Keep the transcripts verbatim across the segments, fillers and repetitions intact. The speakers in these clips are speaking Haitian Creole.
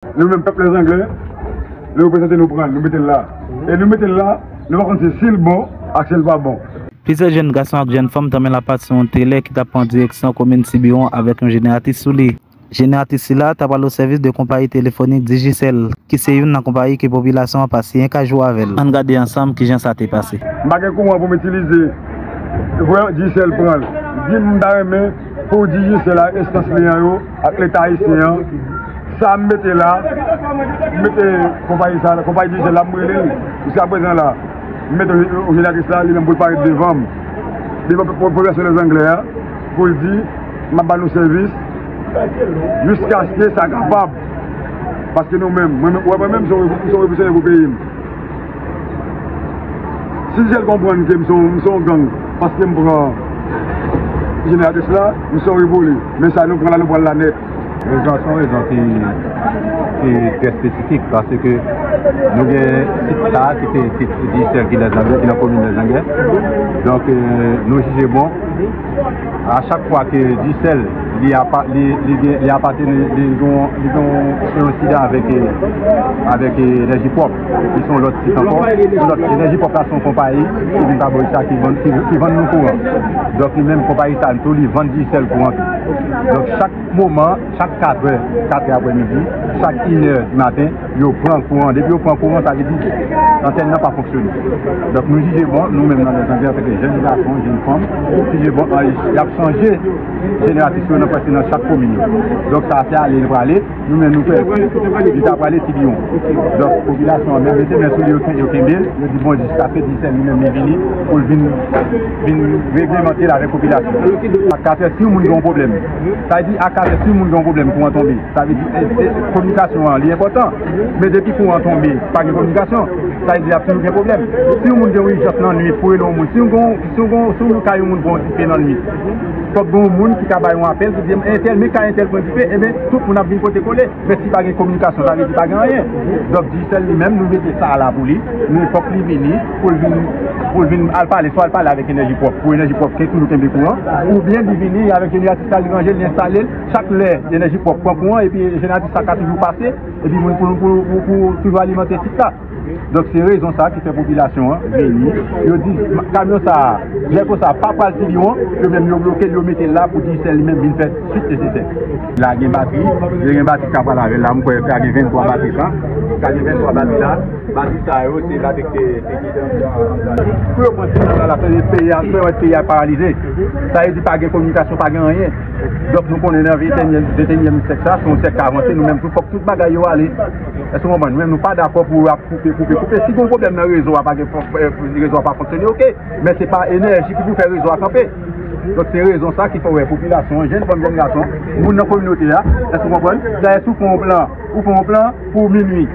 Nou menm pèp Lèzanglè, nou reprezante, nou pran l, nou mete l la. E nou mete l la, nou pa konn si, si l bon ak si l pa bon. Plizyè jèn gason ak jèn fanm tanmen lapati sou yon telè ki t ap pran direksyon komin Tibiwon avèk yon jeneratris sou li. Jeneratris sila ta pral o sèvis de konpayi telefonik Digicel, ki se youn nan konpayi ke popilasyon an pase yon kajou avè l. Ann gade ansanm kijan sa te pase. M pa gen kouran pou m itilize. Vwè Digicel pran l. Di m ta renmen pou Digicel a, enstans li an yo, ak Leta ayisyen an, sa m mete la, m mete konpayi sa, konpayi Digicel la, m rele l. Jiska prezan la, m mete yon, yon jeneratris la, li menm pou l parèt devan m. Devan popilasyon Lèzanglè a, pou l di, m ap ba nou sèvis, jiskaske sa kapab. Paske nou menm, mwen menm, w wè mwen menm, m se yon revo-, m se yon revolisyonnen pou peyi m. Si Digicel konprann ke m se yon, m se yon gang, paske m pran jeneratris la, m se yon revoli. Men sa nou pran la, nou pran l la nèt. Rezon an se yon rezon ki, ki trè espesifik, paske nou gen sit sa a ki se sit Digicel ki Lèzanglè, ki nan komin Lèzanglè. Donk, eh, nou jije bon, a chak fwa ke Digicel li apa-, li, li gen, li apateni, li gen, li gen yon ensidan avèk, eh, avèk, eh, Enèji Pwòp, ki se yon lòt sit ankò. Yon lòt, Enèji Pòp la se yon konpayi ki vin pa bò sa, ki vann, ki, ki vann nou kouran. Donk, li menm konpayi sa tou, li vann Digicel kouran tou. Donk, chak moman, chak katrè, katrè aprèmidi, chak inè di maten, yo pran kouran. Depi yo pran kouran, sa vle di antèn nan pa fonksyone. Donk, nou jije bon, nou menm nan Lèzanglè, antanke jèn gason, jèn fanm, jije bon, y ap chanje jeneratris yo nan, prèske nan chak komin yo. Donk, sa se ale, li prale, nou menm nou pè, li ta prale Tibiwon. Donk, popilasyon an menm mete men sou li, yo ken-, yo kenbe l, yo di, bon, jiskaske Digicel li menm li vini, pou l vin, vin reglemante l avèk popilasyon. A katrè, si yon moun gen yon pwoblèm, sa vle di, a katrè, si yon moun gen yon pwoblèm, kouran tonbe, sa vle di, eh, eh, kominikasyon an, li enpòtan. Men depi kouran tonbe, pa gen kominikasyon, sa vle di, ap toujou gen pwoblèm. Si yon moun gen yon ijans nan nwit, pou rele yon moun, si yon gen, si yon gen, si yon kay yon moun pran dife nan nwit, fòk gen yon moun ki ka bay yon apèl, ki di, entèl, men kay entèl pran dife, enben, tout moun ap vin pote kole. Men si pa gen kominikasyon, sa vle di pa gen anyen. Donk, Digicel li menm, nou mete sa a la pou li. Men fòk li vini, pou l vin, pou l vin al pale, swa al pale avèk Enèji Pwòp, pou Enèji Pwòp ke toujou kenbe kouran, oubyen li vini avèk jeneratris la, li ranje l, li enstale l. Chak lè Enèji Pwòp pran kouran, epi jeneratris la ka toujou pase, epi moun pou, pou, pou, pou toujou alimante sit la. Donk, se rezon sa ki fè popilasyon an vini. Yo di, ma-, kamyon sa a, lè konsa, pa pral Tibiwon, yo menm yo bloke l, yo mete l la pou Digicel li menm vin fè swit nesesè. La gen batri, yo gen batri k ap pral avè l la, m kwè ka gen venntwa batri sa. Ka gen venntwa batri la. Batri sa yo, se batri ke, ke, ke pou yo pran ti nan la, la, peyi a, peyi a paralize. Sa vle di pa gen kominikasyon, pa gen anyen. Donk, nou konnen nan ventenyèm, ventenyèm syèk sa, se yon syèk k avanse, nou menm tou, fòk tout bagay yo ale. Èske w konprann? Nou menm, nou pa dakò pou ap koupe, koupe, koupe. Si gen yon pwoblèm nan rezo a, pa gen, eh, rezo a pa fonksyone, oke. Men se pa Enèji ki pou fè rezo a kanpe. Donk, se rezon sa ki fè w wè popilasyon an, jèn fanm, jèn gason, moun nan kominote a, èske w konprann? Dayè, si w fè yon plan, ou fè yon plan pou minui.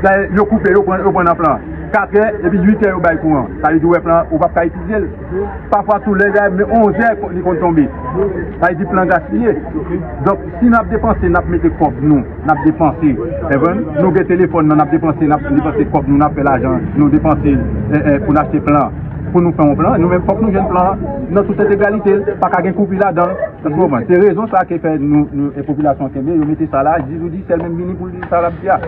Dayè, yo koupe, yo pran, yo pran nan plan. Katrè, epi uitè yo bay kouran. Sa vle di, w wè plan, ou p ap ka itilize l. Pafwa tou lè, men onzè li konn tonbe. Sa vle di plan gaspiye. Donk, si n ap depanse, n ap mete kòb nou, n ap depanse. Konprann? Nou gen telefòn nan, n ap depanse, n ap depanse kòb nou, n ap fè lajan, nou depanse, eh, eh, pou n achte plan. Pou nou fè yon plan, nou menm fòk nou jwenn plan an nan tout entegralite l. Pa ka gen koupi ladan l. Èske w konprann? Se rezon sa ki fè nou, nou, eh, popilasyon kenbe, yo mete sa la, Digicel menm vini pou l di sa l ap di a.